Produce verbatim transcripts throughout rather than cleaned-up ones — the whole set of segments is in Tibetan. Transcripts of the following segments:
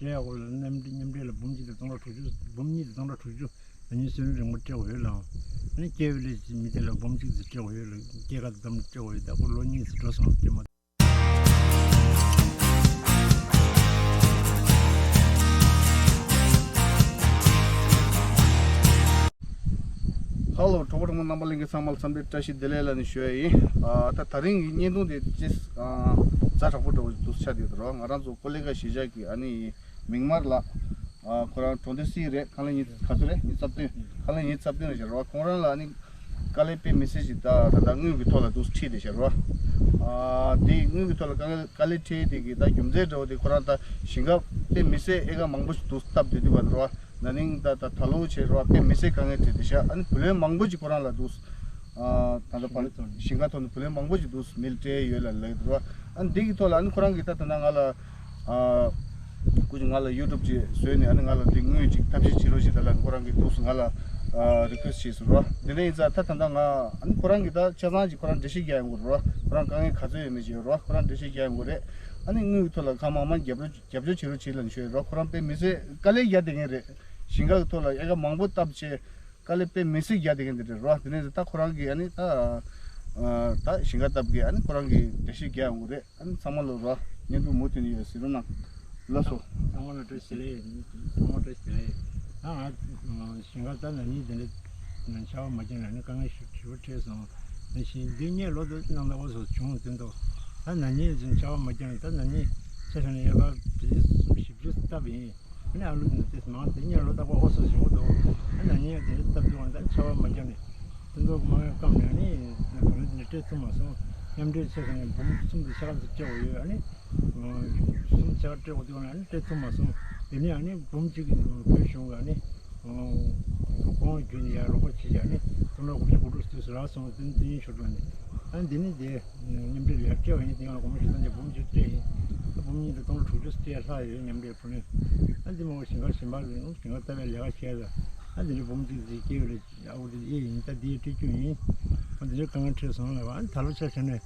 སྤྲད་ཡག་ལ་མཉམ་འབྲེལ་མཉམ་འབྲེལ་ལ་འབུམ་གཅིག་དང་སྟོང་ཕྲག་དྲུག་ཅུ། འབུམ་གཉིས་དང་སྟོང་ཕྲག་དྲུག་ཅུ་ན་ནིང་སོན་རིང་པོ་སྤྲད་དགོས་ཡོད་ལ། ཨ་ནི་སྐྱེ་བའི་ལས་ཀྱི་མི་དེ་ལ་འབུམ་གཅིག་ཙམ་སྤྲད་དགོས་ཡོད་ལ། སྐྱེས་སྐར་དང་འདམ་སྤྲད་དགོས་ཡོད། ད་ཁོ་ལོ་གཉིས་ཙམ་འགྲོ་སོང་སྐྱེས་མ། ཧ་ལོ། གྲོགས་པོ་གྲོགས་མོ་རྣམ་པ་ལྷན་རྒྱས་ཚང་མ་ལ་འཚམས་འདྲི་བཀྲ་ཤིས་བདེ་ལེགས་ལ་ནི་ཞུ་ཡ་ཡིན། ཨ་ད་དེ་རིང་གི་བརྙན་ཐུང་དེ་ཅིག་ཨ་ཛ་དྲག་པོ་འདྲ་བོ་ཞིག་འདུག་ཆགས་བསྡད་འདུག་རོ། ང་རང་ཚོ་ཀོ་ལི་གྷལ་གཞིས་ཆགས་ཀྱི་ཨ་ནི་མིག་དམར་ལགས། ཨ་ཁོ་རང་གྲོང་སྡེ་སི་རེད། ཁ་ལས་ཉིས་ག་ཚོད་རེད། ཉིས་རྩ་བདུན། ཁ་ལས་ཉིས་རྩ་བདུན་རེད་ཤག་རོ། ཁོང་རང་ལ་ཨ་ནི་དཀའ་ལས་དཔེ་མི་སྲིད་ཅིག་ད་ད་ལྟ་དངུལ་གྱི་ཐོག་ལ་འདུག་ཁྲིད་བསྡད་ཤག་རོ། ཨ་དེ་དངུལ་གྱི་ཐོག་ལ་དཀའ་ངལ་དཀའ་ལས་འཕྲད་དེ་གི་ད་རྒྱུ་མཚན་འདྲ་བོ་དེ་ཁོ་རང་ད་ཞིང་ཁ་དཔེ་མི་སྲིད་ཨེ་ཀར་མང་པོ་ཞིག་འདུག་བཏབ་བསྡད་དུས་བ་རོ། ན་ནིང་ད་ད་ད་ལོ་བྱས་རོ། དཔེ་མི་སྲིད་དཀའ་ངལ་འཕྲད་བསྡད་ཤག་ཨ་ནི་བུ་ལོན་མང་པོ་ཅིག་ཁོ་རང་ལ་འདུག་ཨ་ད་ལྟ་ཕར་ཞིང་ཁ་ཐོག་ནས་བུ་ལོན་མང་པོ་ཞིག་འདུག་མི་ལ་སྤྲད་ཡོད་ལ་ལབ་ཀྱི་འདུག་རོ། ཨ་ནི་འདི་གི་ཐོག་ལ་ཨ་ནི་ཁོ་རང་གིས་ད་ད་ལྟ་ང་ལ་ཨ་སྐུ་མཁྱེན་ང་ལ་ཡུ་ཊུབ་ཅིག་བཟོས་ནས་ཨ་ནི་ང་ལ་འདི་དངུལ་ཅིག་ཐབས་ཤེས་བྱེད་རོགས་ཞེས་ད་ལ་ཁོ་རང་གིས་འདུག་སེ་ང་ལ་ཨ་རི་ཀུ་ཨེ་སི་བྱས་སོང་རོ། དེ་འདྲ་ཡིན་ཙང་ད་ད་ལྟ་ང་ཨ་ནི་ཁོ་རང་གིས་ད་ཆ་ཚང་ཅིག་ཁོ་རང་འགྲེལ་བཤད་རྒྱག་ཡོང་གི་རོ། ཁོ་རང་དཀའ་ངལ་ག་ཚོད་ཡོད་མེད་ཅིག་ཡོད་རོ། ཁོ་རང་འགྲེལ་བཤད་རྒྱག་ཡོང་གི་རེད། ཨ་ནི་དངུལ་གྱི་ཐོག་ལ་གང་མང་མང་རྒྱབ་སྐྱོར་རྒྱབ་སྐྱོར་བྱེད་རོགས་བྱེད་ལབ་ནས་ཤོད་རོ། ཁོ་རང་དཔེ་མི་སྲིད་དཀའ་ལས་རྒྱག་བསྡད་མཁན་རེད། ཞིང་ཁ་གི་ཐོག་ལ་ཨེ་ཀར་མང་པོ་བཏབ་བྱས། དཀའ་ལས་དཔེ་མི་སྲིད་རྒྱག་བསྡད་མཁན་དེ་རེད་རོ། དེ་ནས་ད་ཁོ་རང་གིས་ཨ་ནི་ད་ཨ་ད་ཞིང་ཁ་བཏབ་གི་ཨ་ནི་ཁོ་རང་གིས་འགྲེལ་བཤད་རྒྱག་ཡོང་གི་རེད། ཨ་ནི་ཚང་མ་ལ་རོ་བརྙན་ཐུང་མུ་མཐུད་ནས་ཡོད། གཟིགས་རོགས་གནང་། ལགས་སོ། ཚང་མ་ལ་བཀྲ་ཤིས་བདེ་ལེགས། ཚང་མ་བཀྲ་ཤིས་བདེ་ལེགས། ད་ང་ཞིང་ཁ་ད་ན་ནིང་དེ་འདྲ་ཆར་པ་མ་བརྒྱབ་ན་ནི་དཀའ་ངལ་ཞེ་པོ་འཕྲད་སོང་། ནི་ཞིང་འདི་གཉེར་ལོ་དུ་གནང་ད་འོ་སོ་བྱུང་དེ་འདུག་ད་ན་ནིང་ཆར་པ་མ་བརྒྱབ་ན་ད་ན་ནིང་ཆ་བཞག་ན་ཡ་ག་བཞི་བཅུ་བཏབ་ཡིན། ཨ་ནི་ཨ་ལུ་འདི་ཚོ་མང་དེ་གཉེར་ལོ་ད་གོ་འོ་སོ་བྱུང་འདུག་ཨ་ན་ནིང་དེ་འདྲ་སྟབས་བདེ་བ་ད་ཆར་པ་མ་བརྒྱབ་ནས་དེ་ཚོ་མ་སྐམ་ནས་ཨ་ནི་བུ་ལོན་དེ་འདྲ་སྤྲད་ཐུབ་མ་སོང་། མཉམ་འབྲེལ་ཆ་བཞག་ནས་འབུམ་གསུམ་དེ་ཆ་ག་ཚོད་སྤྲད་དགོས་ཡོད། ཨ་ནི་གསུམ་ཆ་ག་སྤྲད་དགོས་དུས་ཨ་ནི་སྤྲད་ཐུབ་མ་སོང་། དེ་ནས་ཨ་ནི་འབུམ་གཅིག་བོད་གཞུང་གི་ཨ་ནི་གོང་བརྒྱུད་ནས་ཡར་རོགས་པ་བྱས་ཀྱི་ཨ་ནི་སྟོང་ཕྲག་དགུ་བཅུ་གོ་དྲུག་དུས་སུ་རག་སོང་། དེ་འདི་ཡིན་ཞུ་འགྲོ་ནས་ཨ་ནི་འདི་ནི་དེ། མཉམ་འབྲེལ་ལ་ཡར་སྤྲད་པ་ཡིན། དེ་ཡང་སྒོར་མོ་བཞི་བརྒྱ་འབུམ་གཅིག་སྤྲད་ཡིན། ད་འབུམ་གཉིས་དང་སྟོང་ཕྲག་དྲུག་ཅུ་སྤྲད་ལྷག་ཡོད། མཉམ་འབྲེལ་བུ་ལོན། ཨ་འདི་མ་གཞན་པ་གཞན་པ་ལ་ཡང་ཞིང་ཁ་ལྟ་བའི་ལས་ཀ་བྱས་ལ། ཨ་འདི་འདྲ་འབུམ་གཅིག་ཙམ་སྐྱེལ་ཡོད་རེད། ཨ་འོ་འདི་ཨེ་ཡིན། ད་འདི་སྤྲད་རྒྱུ་ཡིན། ཨ་འདི་འདྲ་དཀའ་ངལ་འཕྲད་སོང་ལ། ཨ་ད་ལོ་ཆ་བཞག་ནས་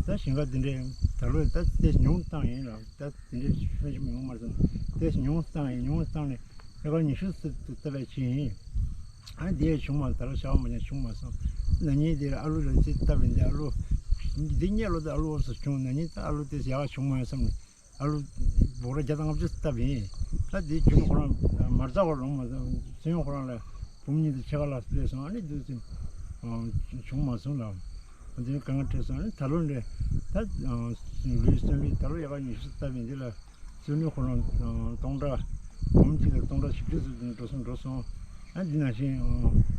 ད་ཞིང་ཁ་འདི་འདྲའི་ད་ལོ་ད་ཏོག་ཙམ་ཉུང་བཏང་ཡིན་ལ། ད་འདི་འདྲའི་ཕོན་ཆེན་པོ་ཡོང་མ་སོང་། ཏོག་ཙམ་ཉུང་བཏང་ཡིན། ཉུང་བཏང་ནས། ཨེ་ཀར་ཉི་ཤུ་ཙམ་དུ་བཏབ་པའི་ཆེད་ཡིན། ཨ་ནི་དེ་ཡང་བྱུང་མ་སོང་། ད་ལོ་ཆར་པ་མ་བརྒྱབ་བྱུང་མ་སོང་། ན་ནིང་དེར་ཨ་ལུ་རེ་ཅིག་བཏབ་པ་ཡིན་ཏེ། ཨ་ལུ་འདི་གཉེར་ལོ་དེ་ཨ་ལུ་འོ་སོ་བྱུང་། ན་ནིང་ད་ཨ་ལུ་དེ་ཡག་བྱུང་མ་སོང་བསམ་ནས་ཨ་ལུ་འབོར་བརྒྱ་དང་ལྔ་བཅུ་བཏབ་ཡིན། ད་དེ་རྒྱུན་ཁོ་རང་མ་རྩ་བར་ལོངས་མ་སོང་། སུན་ཡོང་ཁོ་རང་ལ་འབུམ་གཉིས་དང་ཕྱེད་ཀ་ལ་སླེབས་སོང་། ཨ་ནི་དུས་ཚོད་བྱུང་མ་སོང་ལ། དེ་ནི་དཀའ་ངལ་འཕྲད་སོང་། ཨ་ནི་ད་ལོ་འདྲ་ད་ལུས་སོན་ལུས་ད་ལོ་ཨེ་ཀར་ཉི་ཤུ་བཏབ་ཡིན། དེ་ལ། སོན་ནི་ཁོ་རང་སྟོང་ཕྲག་འབུམ་གཅིག་དང་སྟོང་ཕྲག་བཞི་བཅུ་ཙམ་འགྲོ་སོང་འགྲོ་སོང་། ཨ་འདི་ནང་བཞིན་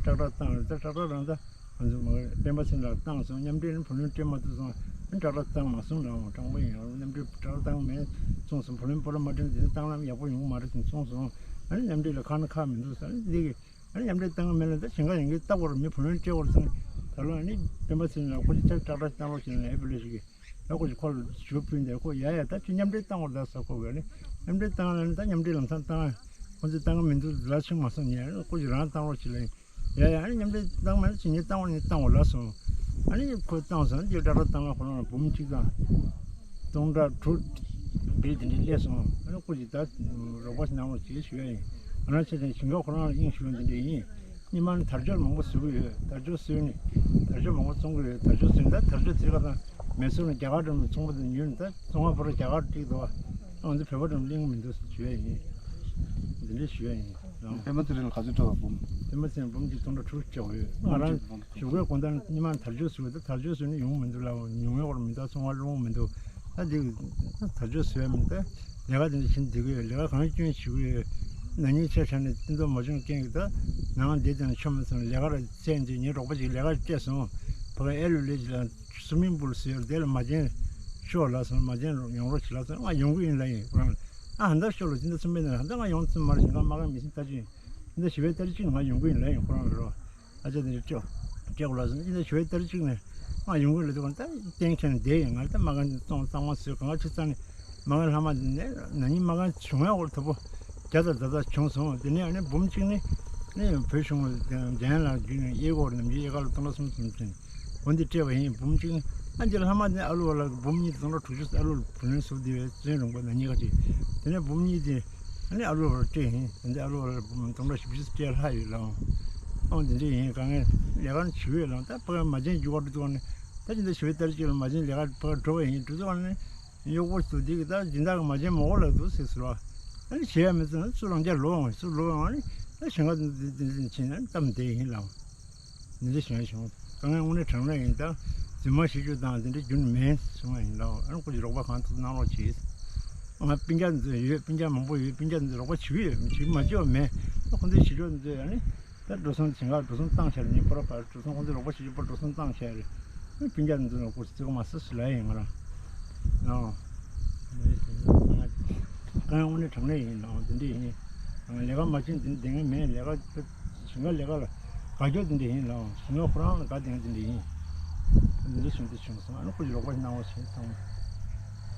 ཏྲག་ཏྲག་བཏང་རེད། ད་ཏྲག་ཏྲག་རང་ད་ང་ཚོ་མ་སྤེན་པ་ཚེ་རིང་ལགས་བཏང་སོང་། མཉམ་འབྲེལ་ནི་བུ་ལོན་སྤྲད་མ་ཐུབ་སོང་། ཨ་ཏྲག་ཏྲག་བཏང་མ་སོང་ལ། དྲང་པོ་ཡིན། མཉམ་འབྲེལ་ཏྲག་ཏྲག་བཏང་མེད་སོང་སོང་། བུ་ལོན་སྤོ་ལོ་མ་སྤྲད་ན་དེ་ནི་བཏང་ལམ་ཡག་པོ་ཡོང་གི་མ་རེད་ཟེར་སོང་སོང་། ཨ་ནི་མཉམ་འབྲེལ་ལ་ཁ་ན་ཁ་མི་འདུག་ཟེར། ཨ་ནི་འདི་གི་ཨ་ནི་མཉམ་འབྲེལ་བཏང་གི་མེད་ལ། ད་ཞིང་ཁ་ཡིན་གྱི་བཏབ་དགོས་རེད། མི་བུ་ལོན་སྤྲད་དགོས་རེད་ཟེར། ད་ལོ་ཨ་ནི་སྤེན་པ་ཚེ་རིང་ལགས་ཁོ་ཅིག་ཏྲག་ཏྲག་བཏང་རོགས་བྱེད་ལ་ཨེ་བུ་ལོན་ཞིག་གི་ད་ཁོ་ཅིག་ཁོ་ལ་ཞུ་ཕུལ་འདིར་ཁོ་ཡ་ཡ་ད་ཁྱོད་མཉམ་འབྲེལ་བཏང་བར་ད་ཟེར། ཁོ་གིས་ནི་མཉམ་འབྲེལ་བཏང་ལ་ནི་ད་མཉམ་འབྲེལ་ལམ་སང་བཏང་། ཁོ་ཚོས་བཏང་གི་མི་འདུག་ལ་ཕྱིན་མ་སོང་ནས་ཁོ་ཅིག་རང་བཏང་རོགས་བྱེད་ལ། ཡ་ཡ་ཨ་ནི་མཉམ་འབྲེལ་བཏང་མ་ནི་ཅི་ཉིད་བཏང་བ་ནི་བཏང་བ་ལ་སོང་། ཨ་ནི་ཁོས་བཏང་སོང་། ཨ་ནི་ཅིག་ཏག་ཏག་བཏང་ལ་ཁོ་རང་ལ་འབུམ་གཅིག་དང་སྟོང་ཕྲག་དྲུག་བརྒྱད་དེ་འདྲ་སླེབས་སོང་། ཨ་ནི་ཁོ་ཅིག་ད་རོགས་པ་ཞིག་གནང་རོགས་བྱེད་ཞུ་ཡ་ཡིན། ང་རང་ཆ་ཚང་ཞིང་ཁ་ཁོ་རང་ལ་དབྱིངས་ཞུ་བ་འདི་འདྲ་ཡིན། སྔོན་མ་ནི་དར་ལྕོག་མང་པོ་བཟོ་གི་ཡོད། དར་ལྕོག་བཟོས་ནས་དར་ལྕོག་མང་པོ་བཙོང་གི་ཡོད། དར་ལྕོག་བཟོས་ནས་ད་དར་ལྕོག་བཟོས་ག་དང་མེ་སོར་ནས་རྒྱ་གར་འགྲོ་ནས་ཚོང་པ་དང་ཉོས་ནས་ད་ཚོང་པ་ཕར་རྒྱ་གར་སྤྲད་འདུག་ཨ་ང་ཚོ་བོད་པ་འགྲོ་ནས་གླེང་གི་མི་འདུག་ཟེར་ཞུ་ཡ་ཡིན། འདི་འདྲ་ཞུ་ཡ་ཡིན། སྤེན་པ་ཚེ་རིང་ལ་ག་ཚོད་སྤྲད་པ་འབུམ། སྤེན་པ་ཚེ་རིང་འབུམ་གཅིག་སྟོང་ཕྲག་དྲུག་སྤྲད་དགོས་ཡོད། ང་རང་གཞུག་གུའི་དགོང་དག་སྔོན་མ་དར་ལྕོག་བཟོས་ད་དར་ལྕོག་བཟོས་ནས་ཡོང་མི་འདུག་ལ། ཉུང་ངུའི་སྐོར་མི་འདུག་ཚོང་པ་སློང་མི་འདུག་ད་འདི་དར་ལྕོག་བཟོས་མི་འདུག་ལས་ཀ་དེ་འདྲ་བྱེད་བསྡད་ཀྱི་ཡོད། ལས་ཀ་གང་སྐྱོན་བྱེད་ཀྱི་ཡོད། ན་ནིང་ཆ་བཞག་ནས་བསྟན་ཐོག་མ་བྱུང་རྐྱེན་གྱིས་ད་ནང་བསྡད་དང་ཆོ་མི་སོང་། ལས་ཀ་ར་བཙལ་འདི་ངའི་རོགས་པ་ཅིག་ལས་ཀ་སྤྲད་སོང་། ཕ་ག་ཨེ་ལུ་ལས་ཅིག་ལ་སུ་མིང་པུལ་ཟེར་དེ་ལ་མ་བྱན་ཤོག་ལབ་སོང་། མ་བྱན་ཡོང་རོགས་བྱེད་ལབ་སོང་། ང་ཡོང་གི་ཡིན་ལབ་ཡིན། ཁོ་རང་ཨ་ཧ་འདར་ཤོག་ལོ་ཅི་འདྲ་སུ་མིང་ནས་ཧ་འདར་ང་ཡོང་ཚུལ་མ་རེད། ཞིང་ཁ་མ་ག་མི་སེམས་ལྟ་ཅི་ཡིན། འདི་ཞི་བའི་ཏར་གཅིག་ང་ཡོང་གི་ཡིན་ལབ་ཡིན། ཁོ་རང་ལ་རོ། ཨ་ཅག་འདི་འདྲ་སྤྲད་སྤྲད་དགོས་ལབ་སོང་། འདི་འདྲ་ཞི་བའི་ཏར་གཅིག་ནས་ང་ཡོང་གི་ལབ་དུས་ཁོ་ད་གཏན་འཁེལ་ནས་བསྡད་ཡིན། ང་ད་མ་ག་འདི་གཙང་གཙང་མ་བཟོས་གང་ག་ཆུ་གཙང་ནས་མ་ག་ལྷག་མ་འདི་ནས་ན་ནིང་མ་ག་བྱུང་ཡག་སྐོར་དོ་པོ་བརྒྱ་དང་ཟླ་ཟླ་བྱུང་སོང་། དེ་ནས་ཨ་ནི་འབུམ་གཅིག་ནི་ནི་བོད་གཞུང་ལ་འཇན་ལ་བརྒྱུད་ནས་གཡས་སྐོར་ནམ་རྒྱུན་གཡས་སྐར་ལ་སྟོང་ཕྲག་གསུམ་གསུམ་ཚན་འོ་འདི་སྤྲད་པ་ཡིན། འབུམ་གཅིག་ནི་ཨ་འདི་ལྷག་མ་འདི་ཨ་ལུ་བ་ལ་འབུམ་གཉིས་སྟོང་ཕྲག་དྲུག་ཅུ་ཨ་ལུ་བུ་ལོན་བཟོ་བསྡད་པའི་བཙོན་རིང་པོ་ན་ནིང་ག་ཅིག་དེ་ནས་འབུམ་གཉིས་དེ། ཨ་ནི་ཨ་ལོ་བར་སྤྲད་ཡིན། དེ་འདྲ་ཨ་ལོ་བར་སྟོང་ཕྲག་བཞི་བཅུ་སྤྲད་ལྷག་ཡོད་ལགས། ཨང་དེ་འདྲ་ཡིན། དཀའ་ངལ་ལས་ཀ་བྱེད་ཡོད་ལགས། ད་ཕ་གི་མ་བྱན་རྒྱུ་བ་འགྲོ་དུས་ནི་ད་ཅི་འདྲ་བྱེད་པའི་ལྟར་ཅིག་ལ་མ་བྱན་ལས་ཀ་ཕ་གི་འགྲོ་བ་ཡིན། འགྲོ་དུས་ནི་གཡོག་པོ་ཚོ་འདི་གི་ད་སྦྱིན་བདག་གི་མ་བྱན་མ་འོག་ལ་འདུག་ཟེར་ཟེར་བ། ཨ་ནི་བྱེད་ཡ་མི་ཚོ་ནི་ཚུར་རང་རྒྱ་ལོག་ཡོང་། ཚུར་ལོག་ཡོང་། ཨ་ནི་ད་ཞིང་ཁ་འདི་འདི་འདི་ཕྱིན་ནས་གཏམ་བསྡད་ཡིན་ལགས། འདི་འདྲ་བྱུང་བྱུང་། དཀའ་ངལ་དངོས་གནས་དྲང་གནས་ཡིན། ད་རྫུན་མ་བཤད་རྒྱུ་དང་འདི་འདྲ་རྒྱུན་མེད་སོང་བ་ཡིན་ལགས། ཨ་ནི་ཁོ་ཚོས་རོགས་པ་གང་ཐུབ་གནང་རོགས་གྱིས། ང་སྤུན་ཀྱག་འདི་ཚོ་ཡོད། སྤུན་ཀྱག་མང་པོ་ཡོད། སྤུན་ཀྱག་འདི་ཚོ་རོགས་པ་བྱེད་ཀྱི་ཡོད། བྱེད་མ་བྱེད་པ་མེད། ད་ཁོ་ཚོས་བྱེད་ཆོག་འདི་ཚོ་ཨ་ནི་ད་འགྲོ་སོང་ཞིང་ཁར་འགྲོ་སོང་བཏང་བྱས་རེད། ངས་ཕོ་ར་ཕར་འགྲོ་སོང་། ཁོ་ཚོས་རོགས་པ་བྱེད་རྒྱུ་ཕར་འགྲོ་སོང་བཏང་བྱས་རེད། ཨ་ནི་སྤུན་ཀྱག་འདི་ཚོ་ཁོ་ཚོ་རྩིས་ཀ་མ་སུ་སུ་ལ་ཡིན་ང་རང་། ཨོ། དཀའ་ངལ་དངོས་གནས་དྲང་གནས་ཡིན་ནའང་འདི་འདྲ་ཡིན། ལས་ཀ་མ་བྱེད་འདི་འདི་ངན་མེད། ལས་ཀ་ཞིང་ཁ་ལས་ཀ་ལ་དགའ་སྐྱོ་འདི་འདྲ་ཡིན་ལགས། ཞིང་ཁ་ཁོ་རང་ལ་དགའ་བདེ་འདི་འདྲ་ཡིན། འདི་འདྲ་བྱུང་འདི་བྱུང་སོང་། ཨ་ནི་ཁོ་ཚོས་རོགས་པ་གནང་བ་བྱེད་ཚང་མ།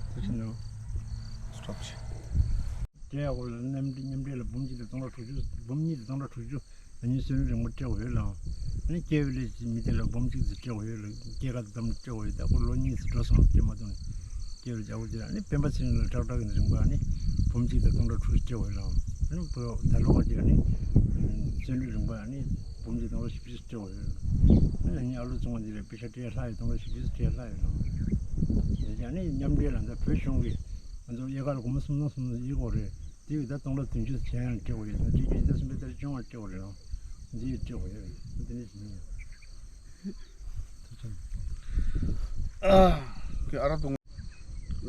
ཐུགས་རྗེ་གནང་། སྟོབས་ཆེ། དེ་ཡག་པོ་ལ་མཉམ་འབྲེལ་མཉམ་འབྲེལ་ལ་འབུམ་གཅིག་དང་སྟོང་ཕྲག་དྲུག་ཅུ། འབུམ་གཉིས་དང་སྟོང་ཕྲག་དྲུག་ཅུ། ཨ་ནི་སོན་རིང་པོ་སྤྲད་དགོས་ཡོད་ལགས། ཨ་ནི་སྐྱེས་པའི་ལས་ཀྱི་མི་དེ་ལ་འབུམ་གཅིག་ཙམ་སྤྲད་དགོས་ཡོད་ལགས། སྐྱེས་ཀ་དང་སྤྲད་དགོས་ཡོད། ད་ཁོ་ལོ་གཉིས་ཙམ་འགྲོ་སོང་། སྐྱེས་མ་ཐུབ་ནས། སྐྱེས་པའི་ལྗགས་པོ་དེ་ཨ་ནི་སྤེན་པ་ཚེ་རིང་ལ་ཁྲག་ཁྲག་གི་རིན་པ་ཨ་ནི་འབུམ་གཅིག་དང་སྟོང་ཕྲག་དྲུག་ཅུ་སྤྲད་དགོས་ཡོད་ལགས། ཨ་ནི་བུ་ད་ལོ་བ་དེ་ཨ་ནི་སོན་རིང་རིང་པ་ཨ་ནི་འབུམ་གཅིག་སྟོང་ཕྲག་བཞི་བཅུ་སྤྲད་དགོས་ཡོད་ལགས། ཨ་ནི་ཨ་ལོ་བཙུན་མ་དེ་ལ་པེ་ཤ་སྤྲད་ལྷག་ཡོད། སྟོང་ཕྲག་བཞི་བཅུ་སྤྲད་ལྷག་ཡོད་ལགས། དེ་ཨ་ནི་མཉམ་འབྲེལ་ལ་ད་བོད་གཞུང་གིས་ང་ཚོ་དབྱེ་ཁག་ལ་སྒོར་མོ་སུམ་སྟོང་སུམ་སྟོང་ཡིན་དགོས་རེད། དེ་བས་ད་སྟོང་ཕྲག་བདུན་ཅུ་བྱས་ཡང་སྤྲད་དགོས་ཡོད། ད་སྤྲད་རྒྱུ་ཡིན་ད་སུམ་པའི་ལྟར་བཅོ་ལྔ་སྤྲད་དགོས་རེད་ལགས། འདི་ཡིས་སྤྲད་དགོས་ཡོད། འདི་ནི་བྱེད་ཉན། ཁོས་ཨ་ར་གཏོང་།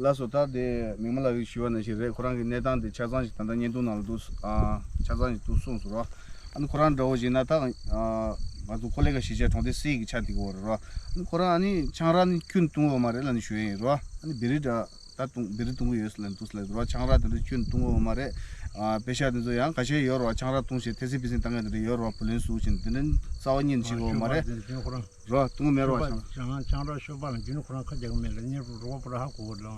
ལགས་སོ། ད་དེ་མིག་དམར་ལགས་ཀྱིས་ཞུས་པ་ནང་བཞིན་རེད། ཁོ་རང་གི་གནས་སྟངས་དེ་ཆ་ཚང་ཞིག་ད་ལྟ་བརྙན་ཐུང་ནང་ལ་འདུག་ཨ། ཆ་ཚང་ཞིག་འདུག་གསུངས་སོང་ར། ཨ་ནི་ཁོ་རང་འདྲ་བོ་ཞིག་ན་ད་ཨ་ང་ཚོ་ཀོ་ལི་གྷལ་གཞིས་ཆགས་གྲོང་སྡེ་སི་གི་ཆ་དེ་གོ་ར། ཨ་ནི་ཁོ་རང་ཨ་ནི་ཆང་རག་ནི་ཁྱོན་བཏུང་ཡོད་མ་རེད་ལབ་ནས་ཞུ་ཡ་ཡིན་ར། ཨ་ནི་བེ་རི་འདྲ། ད་བཏུང་བེ་རི་བཏུང་གི་ཡོད་ལབ་འདུག་ལབ་འདུག་ར། ཆང་རག་དེ་འདྲ་ཁྱོན་བཏུང་ཡོད་མ་རེད། ཨ་པེ་ཤ་དེ་ཚོ་ཡང་ཁ་ཤས་ཡོད་ར། ཆང་རག་བཏུང་བྱས་ཐེ་སི་པི་སིན་བཏང་མཁན་དེ་འདྲ་ཡོད་ར། བུ་ལོན་ཟུག་བྱས་དེ་འདྲ་རྩ་བ་ཉིད་ནས་བྱེད་དགོས་མ་རེད། ཨ་ཤོ་པ་དེ་ཁྱོན་ཁོ་རང་ར། བཏུང་གི་མེད་ར། ཤོ་པ་ཆང་ཆང་ཆང་རག་ཤོ་པ་ལ་རྒྱུན་ཁོ་རང་ཁ་རྒྱག་གི་མེད་ལ་ངས་རོགས་པ་ར་ཧ་གོ་གི་ལ།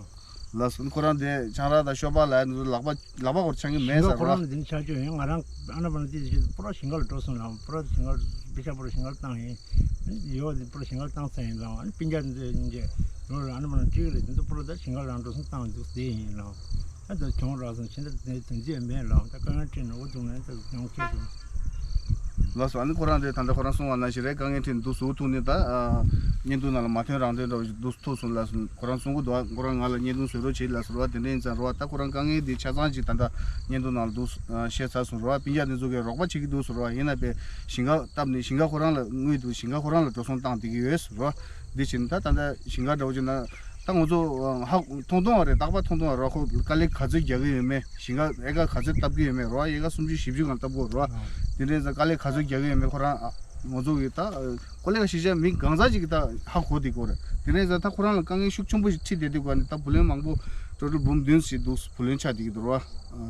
ལགས་སོ། ཁོ་རང་དེ་ཆང་རག་དང་ཤོ་པ་ལ་ལག་པ་ལག་པ་སྐོར་ཆང་གི་མེད་ཟེར་ར། ཁོ་རང་འདི་ནི་ཆ་ཆོས་ཡིན། ང་རང་ཨ་ན་པ་ན་ཏི་ཞིག་པུ་ར་ཞིང་ཁ་ལ་འགྲོ་སོང་ལ། པུ་ར་ཞིང་ཁ་པེ་ཤ་པུ་ར་ཞིང་ཁ་ལ་བཏང་ཡིན། ཡོད་དེ་པུ་ར་ཞིང་ཁ་ལ་བཏང་ས་ཡིན་ལ། ཨ་ནི་སྤུན་ཀྱག་འདི་འདི་ལོ་ལ་ཨ་ན་པ་ན་ཏི་རེད། དེ་ཚོ་པུ་ར་ད་ཞིང་ཁ་ལ་འགྲོ་སོང་བཏང་འདུག་དེ་ཡིན་ལ། ཨ་ད་གྱོང་རག་སོང་ཕྱིན་ད་དེ་དོན་ཅི་ཡང་མེད་ལ། ད་དཀའ་ངལ་འཕྲད་ནས་འུ་ཐུག་ནས་ད་གྱོང་ཁྱེར་སོང་། ལགས་སོ། ཨ་ནི་ཁོ་རང་དེ་ད་ལྟ་ཁོ་རང་གསུངས་པ་ནང་བཞིན་རེད། དཀའ་ངལ་འཕྲད་འདུག་ཟུག་ཐུག་ནས་ད་ཨ་བརྙན་ཐུང་ནང་ལ་མ་ཐོན་རང་ཐོན་འདྲ་བོ་ཞིག་འདུག་ཐུག་སོང་ལགས་སོ། ཁོ་རང་གསུང་གི་འདུག་ཁོ་རང་ང་ལ་བརྙན་ཐུང་བཟོ་རོགས་བྱེད་ལབ་སོང་ར། དེ་འདྲ་ཡིན་ཙང་ར། ད་ཁོ་རང་དཀའ་ངལ་འདི་ཆ་ཚང་ཅིག་ད་ལྟ་བརྙན་ཐུང་ནང་ལ་འདུག་བཤད་ཚར་སོང་ར། སྤུན་ཀྱག་འདི་ཚོ་གིས་རོགས་པ་བྱེད་ཀྱི་འདུག་ཟེར་ར། ཡིན་ན་པས་ཞིང་ཁ་བཏབ་ནས་ཞིང་ཁ་ཁོ་རང་ལ་དངུལ་འདུག་ཞིང་ཁ་ཁོ་རང་ལ་འགྲོ་སོང་བཏང་བསྡད་ཀྱི་ཡོད་ཟེར་ར། འདི་བྱས་ན་ད་ད་ལྟ་ཞིང་ཁ་འདྲ་བོ་བྱས་ན་ད་ང་ཚོ་ཧ་མཐོང་མཐོང་བ་རེད། རྟག་པར་མཐོང་མཐོང་བ་ར། ཁོ་དཀའ་ལས་ག་ཚོད་རྒྱག་གི་ཡོད་མེད། ཞིང་ཁ་ཨེ་ཀར་ག་ཚོད་བཏབ་ཀྱི་ཡོད་མེད་ར། ཨེ་ཀར་སུམ་ཅུ་བཞི་བཅུ་སྒང་བཏབ་དགོས་ར། དེ་འདྲ་ཡིན་ཙང་དཀའ་ལས་ག་ཚོད་རྒྱག་གི་ཡོད་མེད་ཁོ་རང་ང་ཚོ་གིས་ད། ཀོ་ལི་གྷལ་གཞིས་ཆགས་མི་གང་ཟག་ཅིག་གིས་ད་ཧ་གོ་བསྡད་ཀྱི་ཡོད་རེད། དེ་ནས་ད་ཁོ་རང་ལ་དཀའ་ངལ་ཤུགས་ཆེན་པོ་ཞིག་འཕྲད་བསྡད་དུས་ག་ནས་ད་བུ་ལོན་མང་པོ་ཊོ་ཊལ་འབུམ་བདུན་ཞིག་འདུག་བུ་ལོན་ཆགས་བསྡད་ཀྱི་འདུག་ར།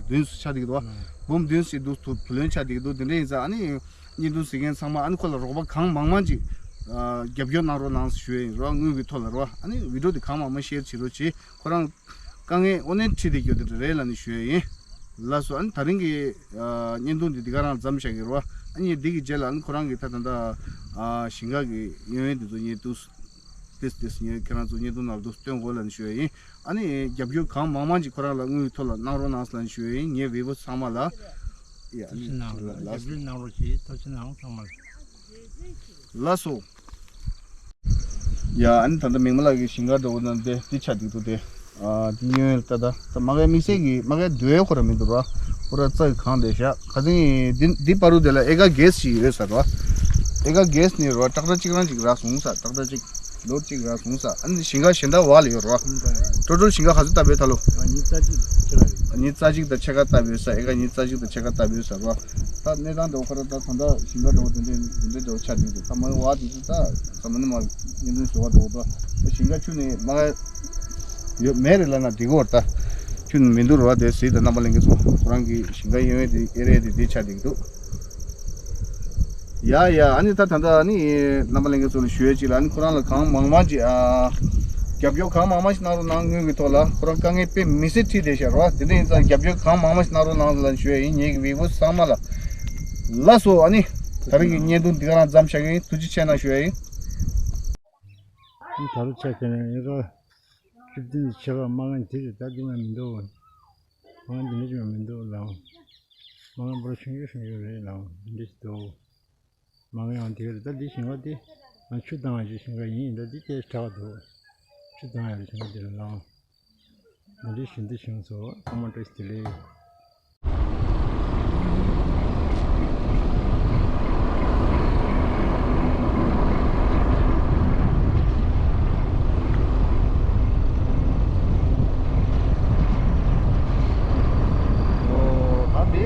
བདུན་ཞིག་ཆགས་བསྡད་ཀྱི་འདུག་བ། འབུམ་བདུན་ཞིག་འདུག་བུ་ལོན་ཆགས་བསྡད་ཀྱི་འདུག་དེ་འདྲ་ཡིན་ཙང་ཨ་ནི་བརྙན་ཐུང་གཟིགས་མཁན་ཚང་མ་ཨ་ནི་ཁོ་ལ་རོགས་པ་གང་མང་མང་ཅིག་རྒྱབ་སྐྱོར་གནང་རོགས་གནང་ཞུ་ཡ་ཡིན་ར། དངུལ་གྱི་ཐོག་ལ་ར། ཨ་ནི་བི་ཌིའོ་དེ་གང་མང་མང་ཤེར་བྱེད་རོགས་བྱེད། ཁོ་རང་དཀའ་ངལ་དངོས་གནས་འཕྲད་བསྡད་ཀྱི་ཡོད་དེ་རེད་ལབ་ནས་ཞུ་ཡ་ཡིན། ལགས་སོ། ཨ་ནི་ད་རིང་གི་ཨ་བརྙན་ཐུང་འདི་འདི་ག་རང་མཚམས་བཞག་གི་རེད་བ། ཨ་ནི་འདི་གི་རྗེས་ལ་ཨ་ནི་ཁོ་རང་གི་ད་ད་ད་ཨ་ཞིང་ཁ་གི་ཡོན་ཡོན་འདི་ཚོ་ངས་འདུག་ཏེས་ཏེས་ངས་ཁྱེད་རང་ཚོ་བརྙན་ཐུང་ནང་འདུག་སྟོན་དགོས་ལབ་ནས་ཞུ་ཡ་ཡིན། ཨ་ནི་རྒྱབ་སྐྱོར་གང་མང་མང་ཅིག་ཁོ་རང་ལ་དངུལ་ཐོག་ལ་གནང་རོགས་གནང་ཟེར་ལབ་ནས་ཞུ་ཡ་ཡིན། ངའི་བི་ཡུ་ཨར་ཚང་མ་ལ། ཡ། ཐུགས་རྗེ་གནང་རོགས། ལགས་རྒྱབ་སྐྱོར་གནང་རོགས་གྱིས། ཐུགས་རྗེ་གནང་ཚང་མ་ལ། ལགས་སོ། ཡ། ཨ་ནི་ད་ལྟ་མིག་དམར་ལགས་ཀྱི་ཞིང་ཁ་འདྲ་བོ་ན་དེ་འདི་ཆགས་འདུག་འདུག་དེ། ཨ་འདི་ཉོས་ལྟ་ད་ད་མ་གའི་དམིགས་བསལ་གྱི་མ་གའི་འདོད་ཁོ་ར་མི་འདུག་ར། ཁོ་ར་རྩ་གི་གང་དེ་བཞག་ཁ་སང་གི་འདི་འདི་པ་རུ་དེ་ལ་ཨེ་ཀར་བརྒྱད་ཅིག་ཡོད་ས་ར། ཨེ་ཀར་བརྒྱད་ནི་ར་ཏྲག་ཏྲ་གཅིག་རང་ཅིག་རག་སོང་ས། ཏྲག་ཏྲ་གཅིག་ལོར་གཅིག་རག་སོང་ས། ཨ་ནི་ཞིང་ཁ་གཞན་དག་བ་ལ་ཡོད་ར། ཊོ་ཊལ་ཞིང་ཁ་ག་ཚོད་བཏབ་ཡོད་ད་ལོ། ཉིས་རྩ་གཅིག་ཕྱེད་ཀ་རེད། ཉིས་རྩ་གཅིག་དང་ཕྱེད་ཀ་བཏབ་ཡོད་ས། ཨེ་ཀར་ཉིས་རྩ་གཅིག་དང་ཕྱེད་ཀ་བཏབ་ཡོད་ས་ར། ད་གནས་སྟངས་འདྲ་བོ་ཁོ་ར་ད་ད་ལྟ་ཞིང་ཁ་འདྲ་བོ་དེ་འདྲའི་དེ་འདྲའི་འདྲ་བོ་ཆགས་འདུག་ད་མ་འོ་དེ་ཚོ་ད་ས་མ་ནི་མ་བརྙན་ཐུང་བཟོ་བ་འདྲ་བོ་ད་ད་ཞིང་ཁ་ཁྱོན་ནས་མ་ཡོད་མེད་རེད་ལབ་ན་འགྲིག་གི་ཡོད་རེད། ད་ཁྱོན་ནས་མི་འདུག་རེད་བ། དེ་གཟིགས་དང་རྣམ་པ་ལྷན་རྒྱས་ཚོ་ཁོ་རང་གི་ཞིང་ཁ་ཡོད་དེ་ཨེ་རེད་དེ་དེ་ཆགས་འདུག་ཡ་ཡ། ཨ་ནི་ད་ད་ལྟ་ཨ་ནི་རྣམ་པ་ལྷན་རྒྱས་ཚོ་ལ་ཞུ་ཡས་ཅིག་ལ། ཨ་ནི་ཁོ་རང་ལ་གང་མང་མང་ཅིག་ཨ་རྒྱབ་སྐྱོར་གང་མང་མང་ཞིག་གནང་རོགས་གནང་། དངུལ་གྱི་ཐོག་ལ་ཁོ་རང་དཀའ་ངལ་དཔེ་མི་སྲིད་འཕྲད་བསྡད་ཤག་རོ། དེ་འདྲ་ཡིན་ཙང་རྒྱབ་སྐྱོར་གང་མང་མང་ཞིག་གནང་རོགས་གནང་ལ་ཞུ་ཡས་ཡིན། ངེད་ཀྱི་བི་ཡུ་ཨར་ཚང་མ་ལ། ལགས་སོ། ཨ་ནི་ད་རིང་གི་བརྙན་ཐུང་འདི་ག་རང་མཚམས་བཞག་གི་ཡིན། ཐུགས་རྗེ་ཆེ་གནང་ཞུ་ཡས་ཡིན། ཨ་ནི་ད་རུང་ཆ་བཞག་ན་ཡིན་ར། བཅུ་བདུན་ཆེ་བ་མ་ངན་དེ་རེད། ད་དེ་མ་མི་འདུག་ང་འདི་འདྲ་ཅིག་མ་མི་འདུག་ལགས། མ་ང་འབོར་ཆུང་ཆུང་ཆུང་ཆུང་རེད་ལ་འདི་འདྲ་ཞིག་འདུག་མ་ང་ཡང་དེ་རེད། ད་འདི་ཞིང་ཁ་འདི་ང་ཆུ་བཏང་བ་ཞིག་ཞིང་ཁ་ཡིན། ད་འདི་ལྟས་དྲག་འདུག་ཆུ་བཏང་ཡ་རེད། ཞིང་ཁ་འདི་ལ་ལངས། འདི་འདྲའི་ཞིང་འདི་བྱུང་སོང་། ཚང་མ་བཀྲ་ཤིས་བདེ་ལེགས། ཨོ། ད་འདི་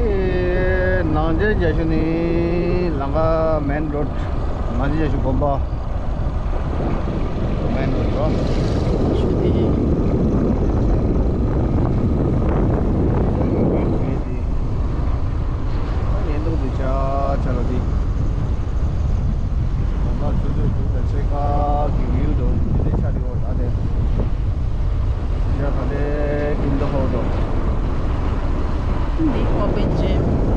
ནང་ཆེན་རྒྱ་ཤུ་ནི་ལམ་ཁ་མེན་རོཌ། ནང་ཆེན་རྒྱ་ཤུ་དགོན་པ། མེན་རོཌ་རོ། ཆུ་དེ། ཉེན་རྟོག་དེ་ཆ་ཆ་ལ་དེ། གོང་ཁ་ཆུ་ཚོད་དྲུག་དང་ཕྱེད་ཀ་གི་ཡུལ་དུ་དེ་ཆ་དེ་འོ་ད་དེ། ཆ་ག་དེ་ཀིན་ཏོ་ཧོ་དོ། འདི་ཀོ་པན་ཅན།